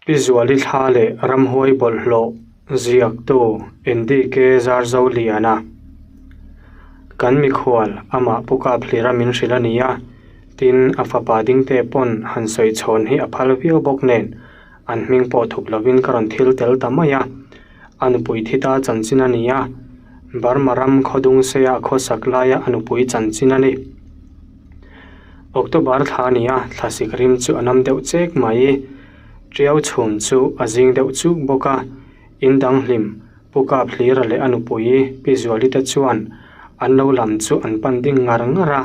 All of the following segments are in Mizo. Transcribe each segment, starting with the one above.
Pi Zuali thla leh ramhuai bawlhhlawh ziaktu NDK Zarzoliana, Kan mikhual amah Pu Kaphlira min hrilh a ni a, tin a fapa dingte pawn han sawi chhawn hi a phal viau bawk nen an hming pawh thup lovin ka rawn thil tel ta mai a, a nupui thi ta chanchin a ni a, Burma ram khawdungseia khawsak laia a nupui chanchin a ni. October thla a ni a, thlasik rim chu a nam deuh chek mai. Tiau chhum chu a zing deuh chuk bawk a, in dang hlim Pu Kap Hlira leh a nupui Pi Zuali te chuan an lo lam chu an pan ding ngar ngar a,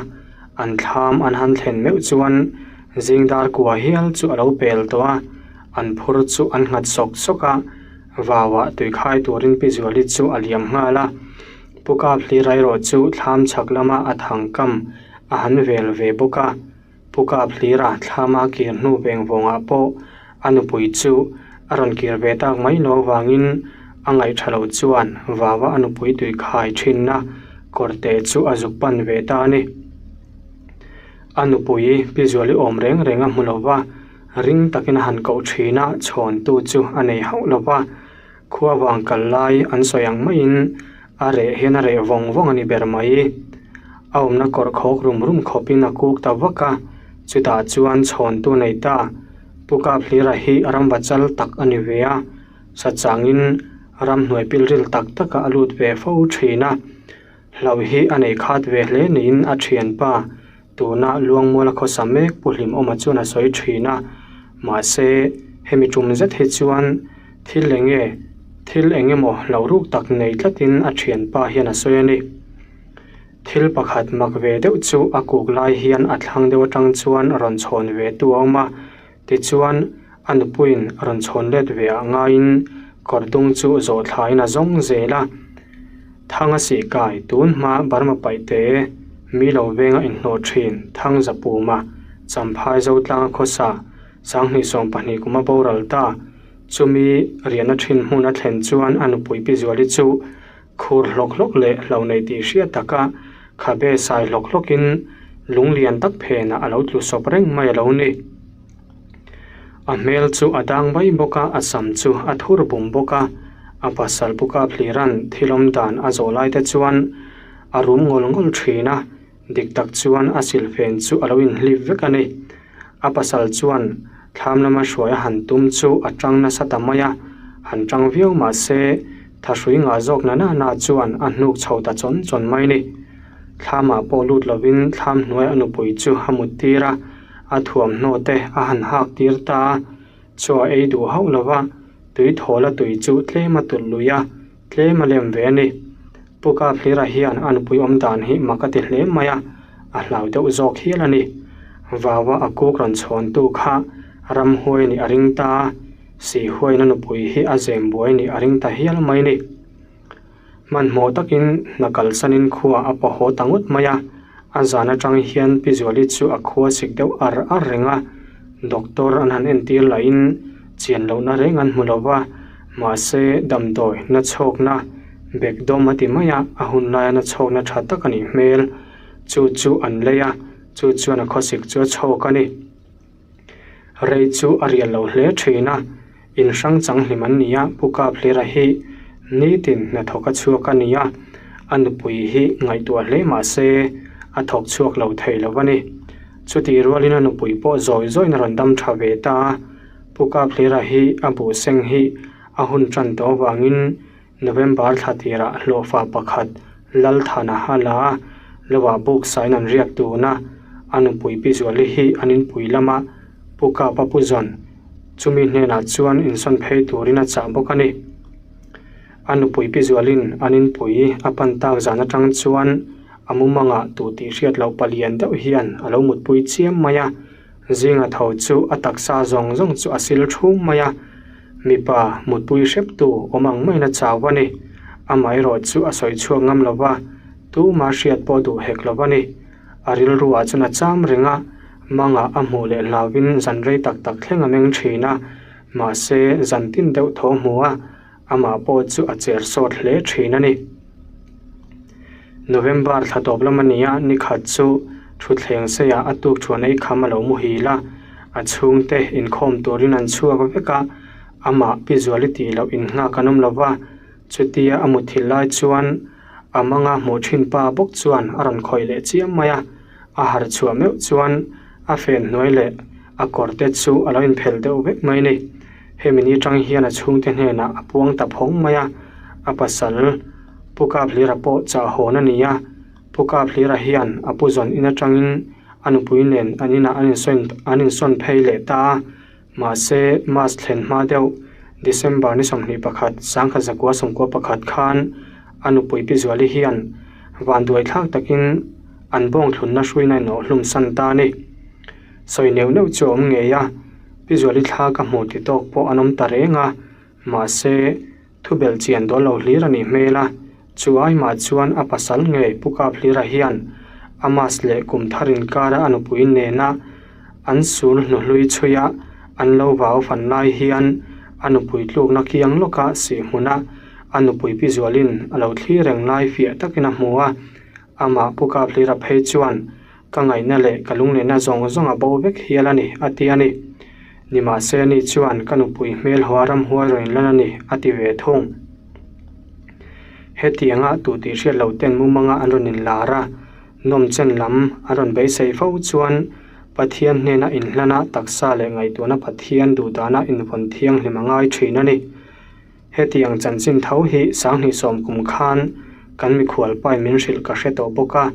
an thlam an han thlen meuh chuan zing dar kua hial chu a lo pel tawh a, an phur chu an nghat sawk sawk a, vauah tui khai turin Pi Zuali chu a liam nghal a. Pu Kap Hlira erawh chu thlam chhak lama a thang kam a han vel ve bawk a, Pu Kap Hlira thlama kir hnu veng vawngah pawh a nupui chu a rawn kir ve tak mai lo avangin a ngaih tha lo chuan vaua a nupui tui khai thinna kawrte chu a zuk pan ve ta a ni. A nupui Pi Zuali awm reng reng a hmu lo va, ring takin a han koh thin a, chhawntu chu a nei hauh lo va. Khua vang kal lai an sawi ang maiin a reh hian a reh vawng vawng a ni ber mai. A awmna kawrh khawk rum rum khawpin a kuk ta vak a, chutah chuan chhawntu nei ta. Pu Kaphlira hi ramva chal tak a ni ve a, sachangin ramhnuai pilril tak takah a lut ve fo thin a. Hlauh hi a nei khat ve hle niin a thianpa tuna Luangmuala khawsa mek Pu Hlimawma chuan a sawi thin a, mahse hemi tum zet hi chuan thil eng nge thil eng emaw hlauh ruk tak nei tlatin a thianpa hian a sawi a ni. Thil pakhat mak ve deuh chu a kuk lai hian a thlang deuh atang chuan rawn chhawn ve tu a awm a, Tichuan, a nupuiin rawn chhawn let ve ah ngaiin kawr dung chu zawh thlain a zawng zel a. Thang a sih kai tun hma Burma paihte mi lo venga inhnawh thin Thang Zapuma, Champhai Zotlanga khawsa 2017 kuma boral ta. Chumi riahna thin hmun a thlen chuan a nupui Pi Zuali chu Khur hlawk hlawk leh hlo nei tih hriat taka khabe sai hlawk hlawkin lung lian tak phenah a lo tlu sawp reng mai a lo ni. A hmel chu a dang mai bawk a, a sam chu a thur bum bawk a, a pasal Pu Kaphlira'n thil awm dan a zawh lai te chuan a rum ngawl ngawl thin a, dik tak chuan a silfen chu a lo inhlip vek a ni. A pasal chuan thlam lama hruai a han tum chu a tang nasa ta mai a, han tang viau mah se thahrui ngah zawk na na na chuan a hnuk chho ta chawn chawn mai ni. Thlamah pawh lut lovin thlam hnuai a nupui chu a mut tir a, a thuamhnaw te a han hak tir ta a, chaw a ei duh hauh lova, tui thawl a tui chu tlem a tulh lui a, tlem a lem ve a ni. Pu Kaphlira hian a nupui awm dan hi mak a ti hle mai a, a hlau deuh zawk hial a ni. Vaua a kuk rawn chhawntu kha ramhuai nih a ring ta a, Sihuaiin a nupui hi a zem buai nih a ring ta hial mai ni. Hmanhmawh takin hna kalsanin khua a paw haw ta ngawt mai a, a zan atang hian Pi Zuali chu a khua sik deuh ar ar reng a, doctor an han entir lahin chian lohna reng an hmu lo va, Mahse, damdawi na chhawkna bek dawm a ti mai a, a hun laia na chhawkna tha tak a nih hmel. Chu chu an lei a, chu chuan a khawsik chu a chhawk a ni. Rei chu a rial lo hle thin a, in hrang chang hlim an ni a, Pu Kaphlira hi nitin hnathawk a chhuak a ni a, a nupui hi ngaihtuah hle mahse a thawk chhuak lo thei lo a ni. Chutih rualin a nupui pawh zawi zawiin a rawn dam tha ve ta a. Pu Kaphlira hi a buh seng hi a hun tan tawh avangin November thla tirah hlawhfa pakhat Lalthana a la a, lovah buk sain an riak tun a, a nupui Pi Zuali hi an inpui lama Pu Kapa Pu Zawn chumi hnenah chuan insawn phei turin a chah bawk a ni. A nupui Pi Zualin an inpui a pan tak zan atang chuan a mumangah tu tih hriat loh palian deuh hian a lo mutpui chiam mai a. Zinga tho chu a taksa zawng zawng chu a sil thum mai a, mipa mutpui hreptu awm ang maiin a chau a ni. Amaherawh chu a sawi chhuak ngam lo va, tuma hriat pawh duh hek lo a ni. A rilruah chuan a cham reng a, mangah a hmuh leh hlauhin zan rei tak tak thleng a meng thin a, mahse zan tin deuh tho hmu a, Amah pawh chu a cher sawt hle thin a ni. November thla tawp lam a ni a, nikhat chu thutthleng seiah a tuk thuan ei kham a lo muhil a, a chhungte inkhawm turin an chhuak vek a. Amah Pi Zuali tih loh innghak an awm lo va, chutia a muthilh lai chuan a manga hmuh thin pa bawk chuan a rawn khawih leh chiam mai a, a harh chhuah meuh chuan a fen hnuai leh a kawr te chu a lo inphelh deuh vek mai a ni. Hemi ni tang hian a chhungte hnenah a puang ta phawng mai a, a pasal Pu Kaphlira pawh chah hawn a ni a, Pu Kaphlira hian a pu zawn in atangin a nupui nen an inah an insawn an insawn phei leh ta a, mahse Mas thlen hma deuh December ni 21 1991 khan a nupui Pi Zuali hian vanduai thlak takin an bawng thlunna hruina inawh hlum san ta a ni. Sawi neuh neuh chu a awm ngei a, Pi Zuali thla ka hmu ti tawk pawh an awm ta reng a, mahse thubelh chian dawl lo hlir a nih hmel a, chu ai mah chuan a pasal ngei Pu Kaphlira hian a mas leh kum thar inkara a nupui nena an sul hnuhlui chhuia an lo vau fan lai hian a nupui tlukna kiang lawka sihhmuna a nupui Pi Zualin a lo thlir reng lai fiah takin a hmu a, amah Pu Kaphlira phei chuan Ka ngaihna leh ka lunglehna zawng zawng a bo vek hial a ni, a ti a ni. Nimahse ani chuan ka nupui hmel haw a ramhuai rawn inlan a ni, a ti ve thung. Hetianga tu tih hriat lo ten mumanga an rawn inlar a, nawmchen lam an rawn beisei fo chuan Pathian hnena inhlana taksa leh ngaihtuahna Pathian duhdana invawn thianghlim a ngai thin a ni. Hetiang chanchin tho hi 2010 kum khan kan mikhual pain min hrilh ka hre tawh bawk a,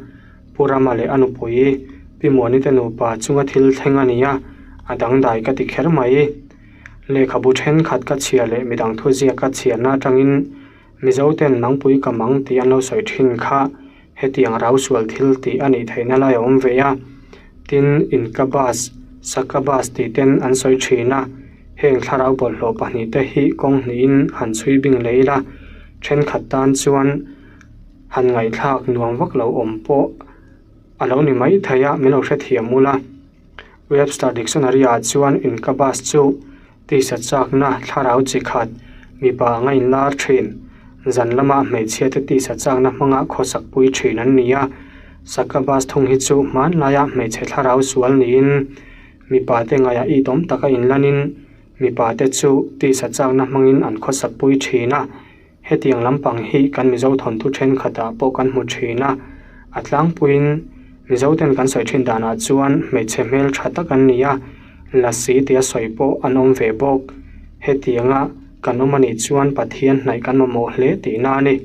Pu Rama leh a nupui Pi Muani te nupa chunga thil thleng a ni a, a dangdai ka ti kher mai. Lehkhabu thenkhat ka chhia leh midang thuziak ka chhiarna atangin Mizo ten mangpui ka mang tih an lo sawi thin kha hetiang rau sual thil tih a nih theihna lai a awm ve a. Tin, Inkabas, Sakabas tih ten an sawi thin a, heng thlarau bawlhhlawh pahnihte hi kawng hnihin han chhui bing leh ila, thenkhat tan chuan han ngaihthlak nuam vak lo awm pawh a lo ni mai thei a, min lo hrethiam ula. Webster Dictionary ah chuan Inkabas chu Tisa chakna thlarau chi khat, mipa anga inlar thin, zan lama hmeichhiate tisa chakna hmanga khawsak pui thin an ni a. Sakabas thung hi chu hmanlaia hmeichhe thlarau sual niin mipate ngaihah itawm taka inlanin mipate chu tisa chakna hmangin an khawsak pui thin a. Hetiang lampang hi kan Mizo thawnthu thenkhatah pawh kan hmu thin a, a tlangpuiin Mizoten kan sawi thin danah chuan hmeichhe hmel tha tak an ni a, lasi tia sawi pawh an awm ve bawk. Hetianga kan awm anih chuan Pathian hnaih kan mamawh hle tihna a ni.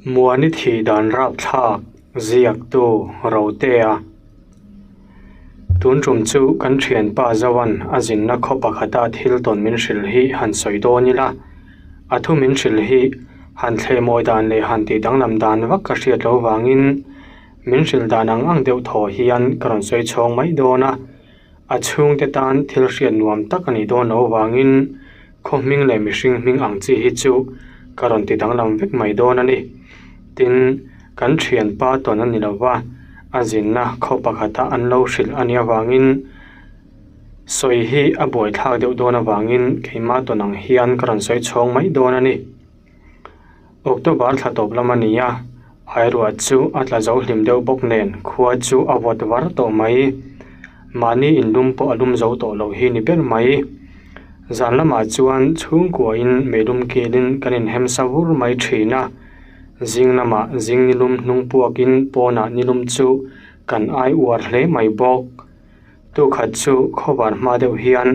Muani thih dan rapthlak ziaktu Rotea. Tun tum chu kan thianpa Zoan a zinna khaw pakhata thil tawn min hrilh hi han sawi dawn ila, a thu min hrilh hi han thlehmawi dan leh han tih danglam dan vak ka hriat loh vangin min hrilh dan ang ang deuh thaw hian ka rawn sawi chhawng mai dawn a. A chhungte tan thil hriat nuam tak a nih dawn loh avangin khaw hming leh mihring hming ang chi hi chu ka rawn ti danglam vek mai dawn a ni. Tin, kan thianpa tawn a ni lo va, a zinna khaw pakhata an lo hrilh a nih avangin sawi hi a buaithlak deuh dawn avangin keimah tawn ang hian ka rawn sawi chhawng mai dawn a ni. October thla tawp lam a ni a, Airuah chu a tla zo hlim deuh bawk nen khua chu a vawt var tawh mai. Mahni inlum pawh a lum zo tawh loh hi ni ber mai. Zan lamah chuan chhungkuain meilum kilin kan inhem sa vur mai thin a, zing lamah zing nilum hnung puakin pawnah nilum chu kan ai uar hle mai bawk. Tukhat chu khawvar hma deuh hian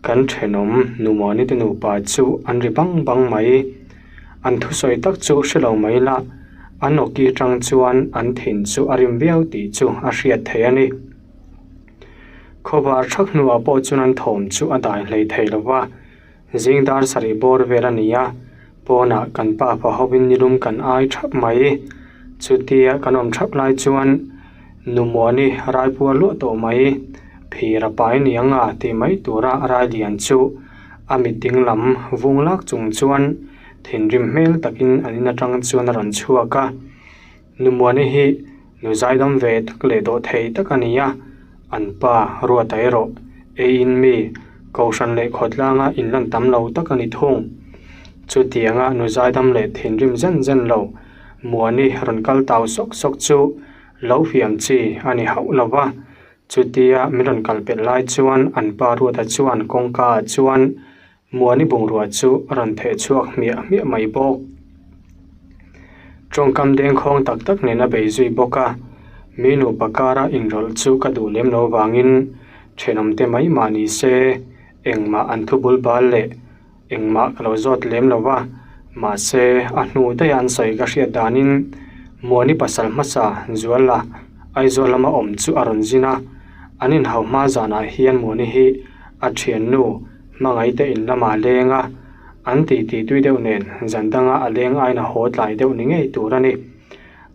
kan thenawm Numawni te nupa chu an ri bang bang mai. An thusawi tak chu hre lo mai la, an awki atang chuan an thin chu a rim viau tih chu a hriat theih a ni. Khawvar thak hnuah pawh chuan an thawm chu a dai hlei thei lo va, zing dar sarih bawr vel a ni a, pawnah kan pa fa hovin nilum kan ai thap mai. Chutia kan awm thap lai chuan Numuani raipuar luah tawh mai, phir a pai niang a tih mai tura Railian chu a mit ding lam vung lak chung chuan thinrim hmel takin an in atang chuan a rawn chhuak a. Numuani hi nu zaidam ve tak leh dawh thei tak a ni a, an pa Ruata erawh eiin mi Kohhran leh khawtlanga inlan tam lo tak a ni thung. Chutianga nu zaidam leh thinrim zen zen lo Muani rawn kal tau sawk sawk chu lo fiam chi a ni hauh lo va. Chutia min rawn kal pelh lai chuan an pa Ruata chuan kawngka ah chuan Muani bungrua chu a rawn theh chhuak hmiah hmiah mai bawk. Tawngkam dengkhawng tak tak nen a bei zui bawk a, mi nupa kara inrawlh chu ka duh lem lo vangin thenawmte mai mah ni se engmah an thu bul bal leh engmah ka lo zawt lem lo va, mahse a hnu daih a an sawi ka hriat danin Muani pasal hmasa Zuala Aizawl lama awm chu a rawn zin a, an inhau hma zanah hian Muani hi a thiannu hmangaihte in lamah a leng a, an titi tui deuh nen zan danga a leng aiin a haw tlai deuh ni ngei tur a ni.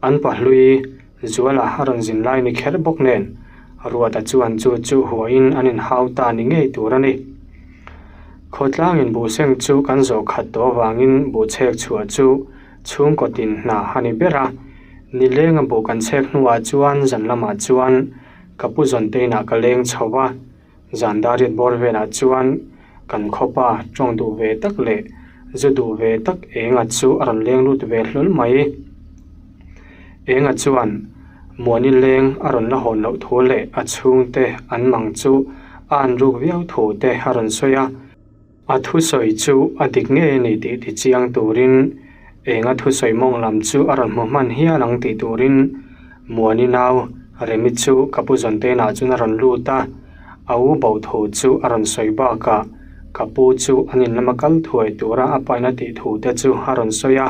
An pahlui Zuala a rawn zin lai ni kher bawk nen Ruata chuan chu chu huahin an inhau ta ni ngei tur a ni. Khawtlangin buhseng chu kan zawh khat tawh avangin buhchhek chhuah chu chhungkaw tin hna a ni ber a. Nilenga buh kan chhek hnuah chuan zan lamah chuan ka pu zawnte inah ka leng chho a. Zan dariat bawr velah chuan kan khawpa tawng duh ve tak leh zu duh ve tak enga chu a rawn leng lut ve hlawl mai. Enga chuan Muani leng a rawn la hawn loh thu leh a chhungte an mang chu a an ruk viau thu te a rawn sawi a. A thusawi chu a dik ngei a ni tih tichiang turin enga thusawi mawng lam chu a rawn hmu hman hial ang tih turin Muani nau Remi chu ka pu Zawntenah chuan a rawn lut a, a u bo thu chu a rawn sawi bakah ka pu chu an in lama kal thuai tura a paina tih thu te chu a rawn sawi a,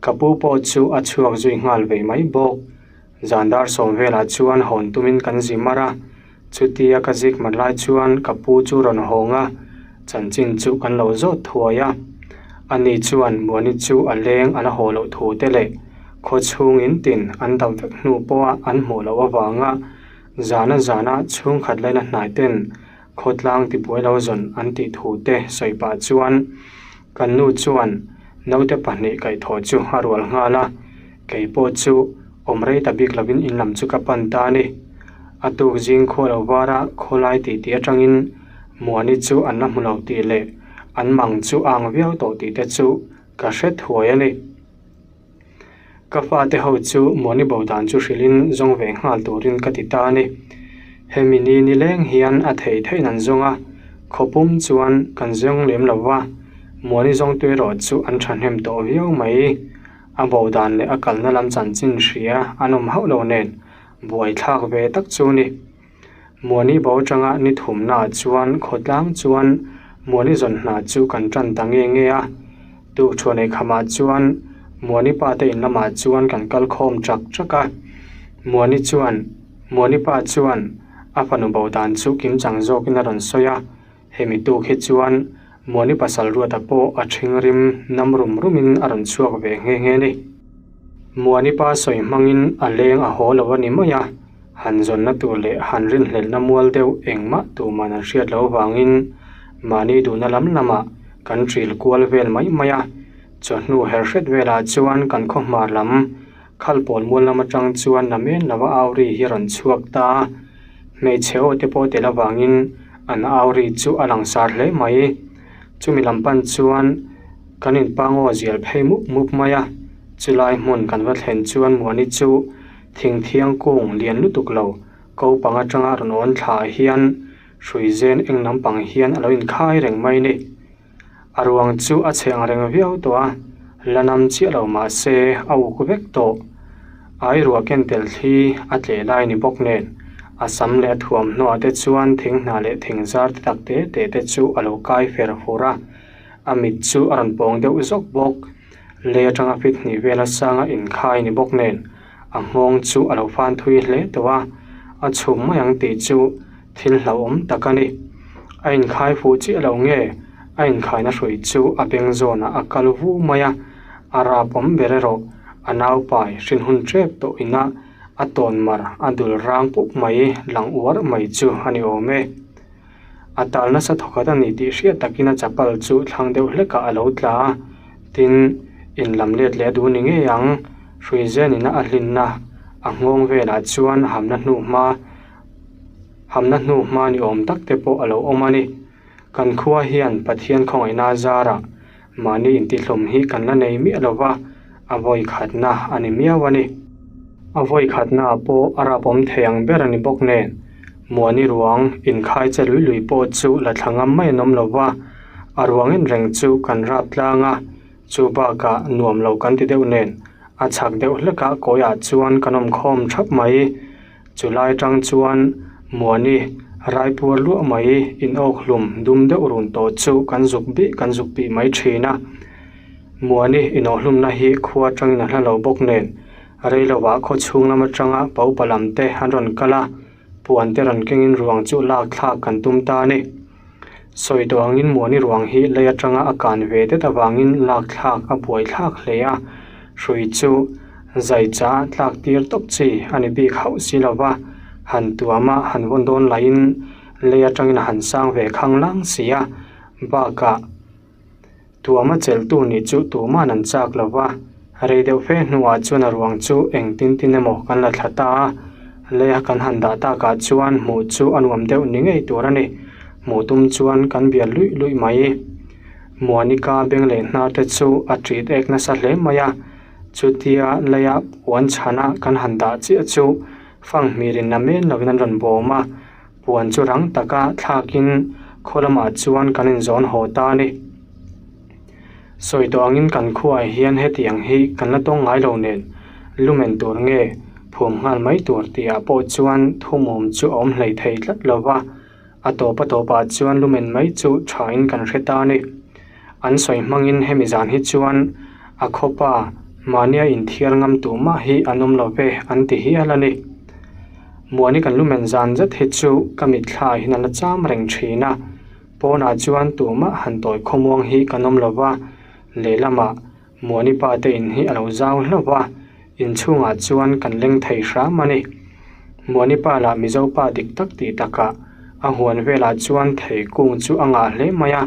ka pu pawh chu a chhuak zui nghal ve mai bawk. Zan dar sawm velah chuan hawn tumin kan zi mar a, chutia ka zik mat lai chuan ka pu chu rawn hawng a, chanchin chu kan lo zawt thuai a. Ani chuan Muani chu a leng a la haw loh thu te leh khaw chhung in tin an dap vek hnu pawha an hmuh loh avanga zana zana chhungkhat laina hnai ten khawtlang tibuai lo zawn an tih thu te sawi pah chuan kan nu chuan naute pahnih kaihthawh chu a rual nghal a. Kei pawh chu awm rei ta bik lovin in lam chu ka pan ta a ni. A tuk zing khual lo var a khawlai tih tih atangin Muani chu an la hmu lo tih leh an mang chu a ang viau tawh tih te chu ka hre thuai a ni. Ka fate ho chu Muani bo dan chu hrilhin zawng ve nghal turin ka ti ta a ni. Hemi ni nileng hian a thei theihin an zawng a, khawpum chuan kan zawng lem lo va, Muani zawngtu erawh chu an thahnem tawh viau mai. A bo dan leh a kalna lam chanchin hria an awm hauh lo nen buaithlak ve tak chu ni. Muani bo atanga ni thumnaah chuan khawtlang chuan Muani zawn hna chu kan tan ta nge nge a. Tukṭhuan ei khamah chuan Muani pa te in lamah chuan kan kal khawm ṭak ṭak a. Muani chuan Muani pa chuan a fanu bo dan chu kimchang zawkin a rawn sawi a. Hemi tuk hi chuan Muani pasal Ruata pawh a ṭhing rim nam rum rumin a rawn chhuak ve nghe nghe a ni. Muani pa sawi hmangin a leng a haw lo a ni mai a, han zawnna tur leh han rinhlelhna mual deuh engmah tuman an hriat loh avangin mahni duhna lam lamah kan ṭil kual vel mai mai a. Chawhnu her hret velah chuan kan khaw hmar lam Khalpawl mual lam atang chuan namen lova au ri hi a rawn chhuak ta a, hmeichhe aw te pawh tel avangin an au ri chu a langsar hle mai. Chumi lam pan chuan kan inpangaw zial phei mup mup mai a, chulai hmun kan va thlen chuan Muani chu thingthiang kung lian lutuk lo ko pang atanga rawn awn thla ah hian hruizen eng lampang hian a lo inkhai reng mai a ni. A ruang chu a chhe ang reng viau tawh a, la nam chiah lo mah se a uk vek tawh. Ai ruah ken tel thli a tleh lai ni bawk nen a sam leh a thuamhnaw ah te chuan thing hna leh thing zar te tak te te te chu a lo kai fer fur a, a mit chu a rawn pawng deuh zawk bawk. Lei atanga fit hnih vela sanga inkhai ni bawk nen a nghawng chu a lo fan thui hle tawh a, a chhum mai ang tih chu thil hlauhawm tak a ni. A inkhai fuh chiah lo nge a inkhaina hrui chu a beng zawnah a kal vu mai a, a rap awm ber erawh a naupai hrin hun tep tawh ina a tawn mar a dul rang pup mai lang uar mai chu a ni awm e. A tal nasa thawkhat a ni tih hriat takin a chapal chu thlang deuh hlekah a lo tla a, tin, in lam let leh a duh ni ngei ang. Hruizenina a hlinna a nghawng velah chuan hamna hnuhma hamna hnuhma ni awm tak te pawh a lo awm a ni. Kan khua hian Pathian khawngaihna zarah mahni intihlawm hi kan la nei miah lo va, a vawi khatna a ni miau a ni. A vawi khatnaah pawh a rapawm thei ang ber a ni bawk nen. Muani ruang inkhai che lui lui pawh chu la thla ngam mai an awm lo va, a ruang en reng chu kan rap tlang a, chu bakah nuam lo kan ti deuh nen a chhak deuh hlekah kawiah chuan kan awm khawm thap mai. Chu lai tang chuan Muani raipuar luah mai inawk hlum dum deuh run tawh chu kan zuk bih kan zuk bih mai thin a. Muani inawhhlumna hi khua tangin a hla lo bawk nen rei lovah khaw chhung lam atanga pa upa lam te an rawn kal a, puan te rawn kengin ruang chu lak thlak kan tum ta a ni. Sawi tawh angin Muani ruang hi lei atanga a kan ve det avangin lak thlak a buai thlak hle a, hrui chu zai cha tlak tir tawp chi a ni bik hauh si lova, han tuam a han vawn dawn lahin lei atangin a han sang ve khang lang si a, bakah Tuama chelhtu nih chu tuman an chak lo va, rei deuh fe hnuah chuan a ruang chu eng tin tin emaw kan la thla ta a, leia kan han dah takah chuan hmuh chu a nuam deuh ni ngei tur a ni. Hmuh tum chuan kan bial luih luih mai. Muanika beng leh hnar te chu a ṭit ek nasa hle mai a, chutia leia puan chhana kan han dah chiah chu fanghmirin a men lovin an rawn bawm a. Puan chu rang taka thlakin khaw lamah chuan kan inzawn haw ta a ni. Sawi tawh angin kan khuaah hian hetiang hi kan la tawng ngai lo nen lumen tur nge phum nghal mai tur tihah pawh chuan thumawm chu a awm hlei thei tlat lo va, a tawp a tawpah chuan lumen mai chu thain kan hre ta a ni. An sawi hmangin hemi zan hi chuan a khawpa mahnia inthiar ngam tuh mah hi an awm lo ve an ti hial a ni. Muani kan lumen zan zet hi chu ka mitthla hian a la cham reng thin a, pawnah chuan tumah han tawi khawmuang hi kan awm lo va, lehlamah Muani pa te in hi a lo zau hlauh va, inchhungah chuan kan leng thei hram a ni. Muani pa lah Mizo pa dik tak tih takah a huan velah chuan thei kung chu a ngah hle mai a,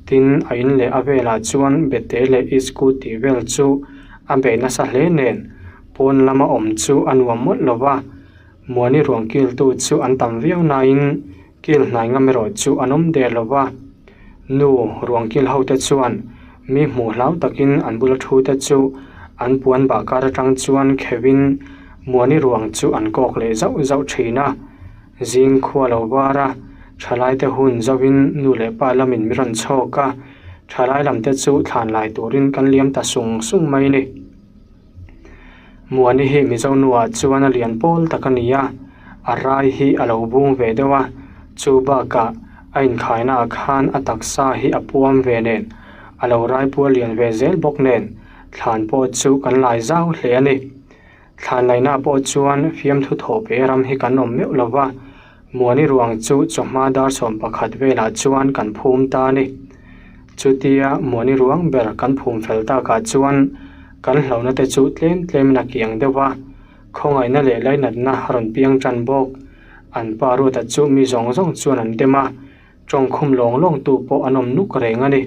tin a in leh a velah chuan bete leh scooty vel chu a bei nasa hle nen Pawn lama awm chu a nuam mawlh lo va, Muani ruang kiltu chu an tam viau nain kil hnai ngam erawh chu an awm der lo va. Nu ruang kil hote chuan mi hmuh hlau takin an bula thu te chu an puan bah kar atang chuan kheuhin Muani ruang chu an kawk leh zauh zauh thin a. Zing khua lo var a, thalaite hun zauhin nu leh pa lamin mi rawn chhawk a, thalai lamte chu thlan lai turin kan liam ta sung sung mai a ni. Muani hi Mizo nuah chuan a lian pawl tak a ni a, a rai hi a lo bung ve deuh a, chu bakah a inkhainaah khan a taksa hi a puam ve nen, a lo rai pual lian ve zel bawk nen thlan pawh chu kan lai zau hle a ni. Thlan laihnaah pawh chuan fiamthu thawh ve ram hi kan awm meuh lo va, Muani ruang chu chawhma dar 11 velah chuan kan phum ta a ni. Chutia Muani ruang ber kan phum fel takah chuan kan hlauhna te chu tlem tlemin a kiang deuh a, khawngaihna leh lainatna a rawn piang tan bawk. An pa Ruata chu mi zawng zawng chuan an dem a, tawngkhum lawng lawng tu pawh an awm nuk reng a ni.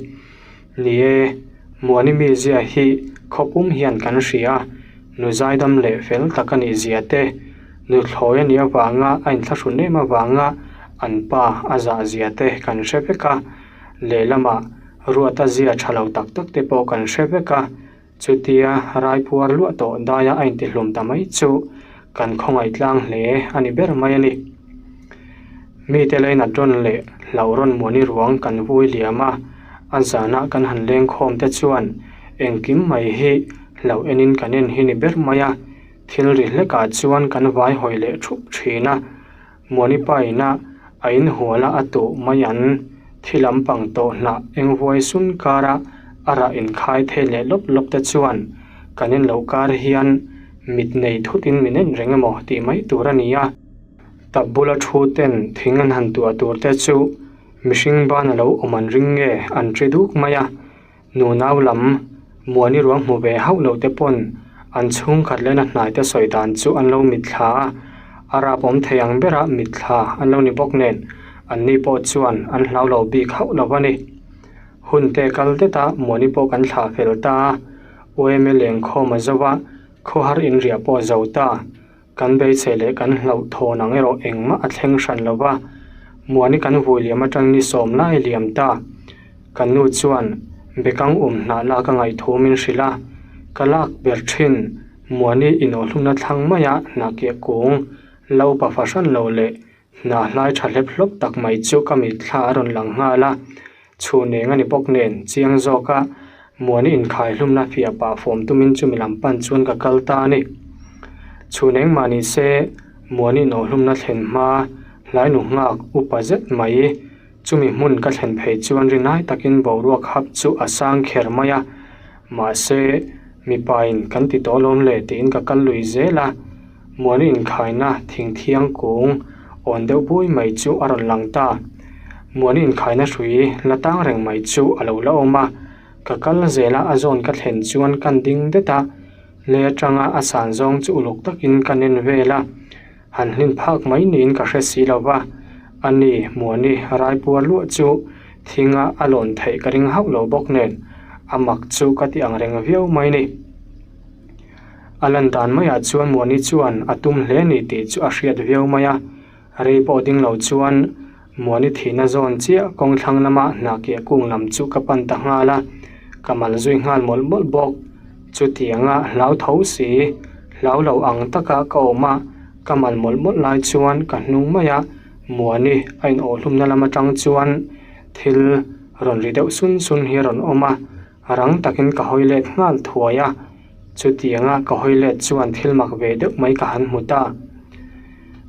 Ni e, Muani mizia hi khawpum hian kan hria a, nu zaidam leh fel tak a nih zia te, nuthlawi a nih avanga a inthlahrun em avanga an pa a zah zia te kan hre vek a. Lehlamah Ruata zia tha lo tak tak te pawh kan hre vek a, chutia raipuar luah tawh daia a intihlum ta mai chu kan khawngaih tlang hle a ni ber mai a ni. Mite leinat rawn leh hlauh rawn muani ruang kan vui liam a, a zana kan han leng khawm te chuan engkim mai hi hlauh enin kan en hi ni ber mai a, thil ri hlekah chuan kan vai hawi leh thup thin a. Muani pa ina a inhual a a tuh mai an thi lampang tawh hnah eng vuai sun kara a rah inkhai thei leh lawp lawp te chuan kan en loh kar hian mit nei thut in min en reng emaw tih mai tur a ni a. Tap bula thu ten thing an han tuah tur te chu mihring ban a lo awm an ring nge an ṭi duk mai a. Nunau lam Muani ruang hmu ve hauh loh te pawn an chhungkhat leh na hnai te sawi dan chu an lo mitthla a, a rap awm thei ang berah mitthla an lo ni bawk nen an ni pawh chuan an hlau lo bik hauh lo a ni. Hun te kal det a Muani pawh kan thlah fel ta a, UMA lengkhawm a zo a, khawhar inriah pawh a zo ta. Kan beisei leh kan hlauh thawn ang erawh engmah a thleng hran lo va, Muani kan vui liam atang ni sawm lai liam ta. Kan nu chuan bekang um hnah lak a ngaih thu min hrilh a, ka lak ber thin Muani inawhhlumna thlang maia hnah kiah kung lo pa fahran lo leh. Hna hlai tha hlep hlawp tak mai chu ka mitthla a rawn lang nghal a, chhun eng a ni bawk nen chiang zawk a, Muani inkhai hlumna fiah pah fawm tumin chumi lam pan chuan ka kal ta a ni. Chhun eng mah ni se Muani inawhhlumna thlen hma hlainu nghak upa zet mai chumi hmun ka thlen phei chuan rinai takin boruak hap chu a sang kher mai a, mahse mipain kan ti tawh lawm le tiin ka kal lui zel a. Muani inkhaina thingthiang kung awn deuh bui mai chu a rawn lang ta. Muani inkhaina hrui la tang reng mai chu a lo la awm a, ka kal zel a a zawn ka thlen chuan kan ding det a, lei atanga a san zawng chu uluk takin ka nen vel a, han hlin phak mai niin ka hre si lo va, ani Muani raipuar luah chu thinga a lawn theih ka ring hauh lo bawk nen a mak chu ka ti ang reng viau mai ni. A lan dan maiah chuan Muani chuan a tum hle ni tih chu a hriat viau mai a, rei pawh ding lo chuan Muani thihna zawn chiah kawng thlang lama hna kiah kung lam chu ka pan ta nghal a, ka mal zui nghal mawlh mawlh bawk. Chutianga hlau tho si, hlau lo ang taka ka awm a, ka mal mawlh mawlh lai chuan ka hnung mai a, Muani a inawhhlumna lam atang chuan thil rawn ri deuh sun sun hi a rawn awm a, Rang takin ka hawi let nghal thuai a, chutianga ka hawi let chuan thil mak ve deuh mai ka han hmu ta.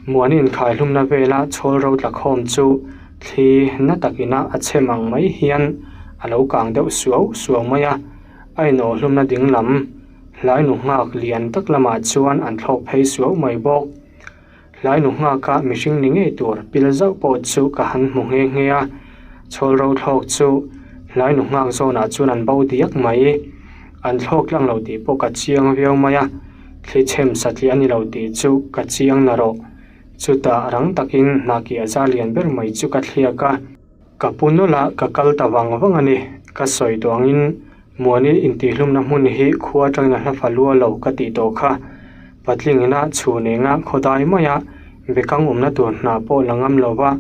Muani inkhaihlumna vela chhawl ro tla khawm chu thli na takina a chhem ang mai hian a lo kang deuh suau suau mai a, a inawhhlumna ding lam hlainu nghak lian tak lamah chuan an thlawk phei suau mai bawk. Hlainu nghaka mihring ni ngei tur pil zauh pawh chu ka han hmu nghe nghe a, chhawl ro thlawk chu hlainu nghak zawnah chuan an bo diak mai. An thlawk tlang lo tih pawh ka chiang viau mai a, thli chhem satliah a ni lo tih chu ka chiang na rawh. Chutah rang takin hnahkiah zar lian ber mai chu ka thliak a. Ka pu nawlh a, ka kal ta vang vang a ni. Ka sawi tawh angin Muani intihhlumna hmun hi khua atangin a hla fa lua lo ka tih tawh kha. Patling ina chhun enga khawdai maia bekang awmna tur hna pawh la ngam lo va,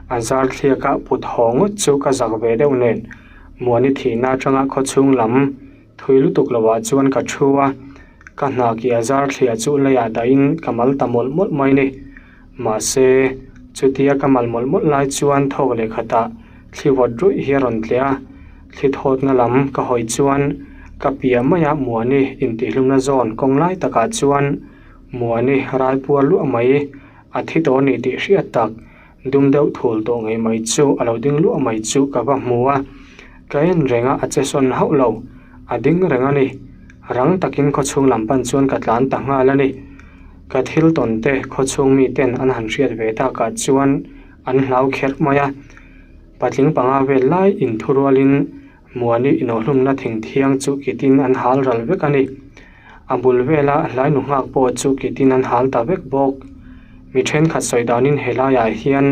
a zar thliaka put haw ngawt chu ka zak ve deuh nen. Muani thihna atanga khawchhung lam thui lutuk lovah chuan ka thu a, ka hna ki a zar thliah chu leiah dahin ka mal ta mawlh mawlh mai ni. Mahse, chutia ka mal mawlh mawlh lai chuan thawk leh khatah thli vawt ruih hi a rawn tleh a, thli thawtna lam ka hawi chuan ka piah maia Muani intihhlumna zawn kawng lai takah chuan Muani ralpuar luah mai a thi tawh a ni tih hriat tak dum deuh thul tawh ngei mai chu a lo ding luah mai chu ka va hmu a, ka en reng a a che sawn hauh lo, a ding reng a ni. Rang takin khawchhung lam pan chuan ka tlan ta nghal a ni. Ka thil tawn te khawchhung mi ten an han hriat ve takah chuan an hlau kherh mai a, patling panga vel lai inthurualin Muani inawhhlumna thingthiang chu kitin an hal ral vek a ni. A bul vela hlainu nghak pawh chu kitin an hal ta vek bawk. Mi thenkhat sawi danin helaiah hian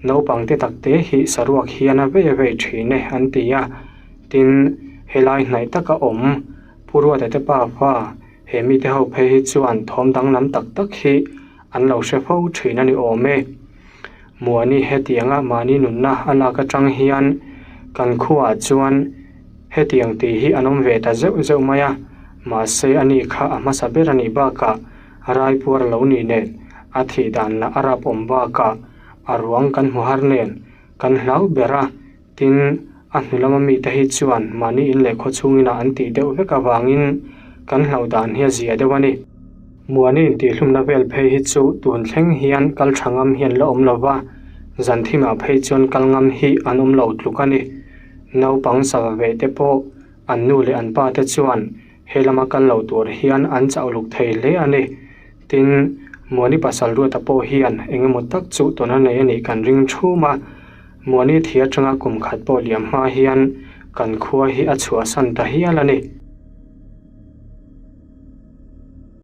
naupang te tak te hi saruak hian a vei a vei thin e an ti a, tin helai hnaih taka awm Pu Ruata te pa fa He mite ho phei hi chuan thawm danglam tak tak hi an lo hre fo thin a ni awm e. Muani hetianga mahni nunna a lak atang hian kan khuaah chuan hetiang tih hi an awm ve ta zeuh zeuh mai a, mahse ani kha a hmasa ber a nih bakah raipuar lo ni nen a thih dan lah a rap awm bakah a ruang kan hmu har nen kan hlau ber a. Tin, a hnu lama mite hi chuan mahni in leh khaw chhungin ah an tih deuh vek avangin kan hlauh dan hi a zia deuh a ni. Muani intihhlumna vel phei hi chu tun thleng hian kal tha ngam hi an la awm lo va, zan thimah phei chuan kal ngam hi an awm lo tluk a ni. Naupang sava ve te pawh an nu leh an pa te chuan he lama kal lo tur hian an chauh luk thei hle a ni. Tin, Muani pasal Ruata pawh hian eng emaw tak chu tawn a nei a nih kan ring thum a. Muani thi atanga kum khat pawh liam hma hian kan khua hi a chhuahsan ta hial a ni.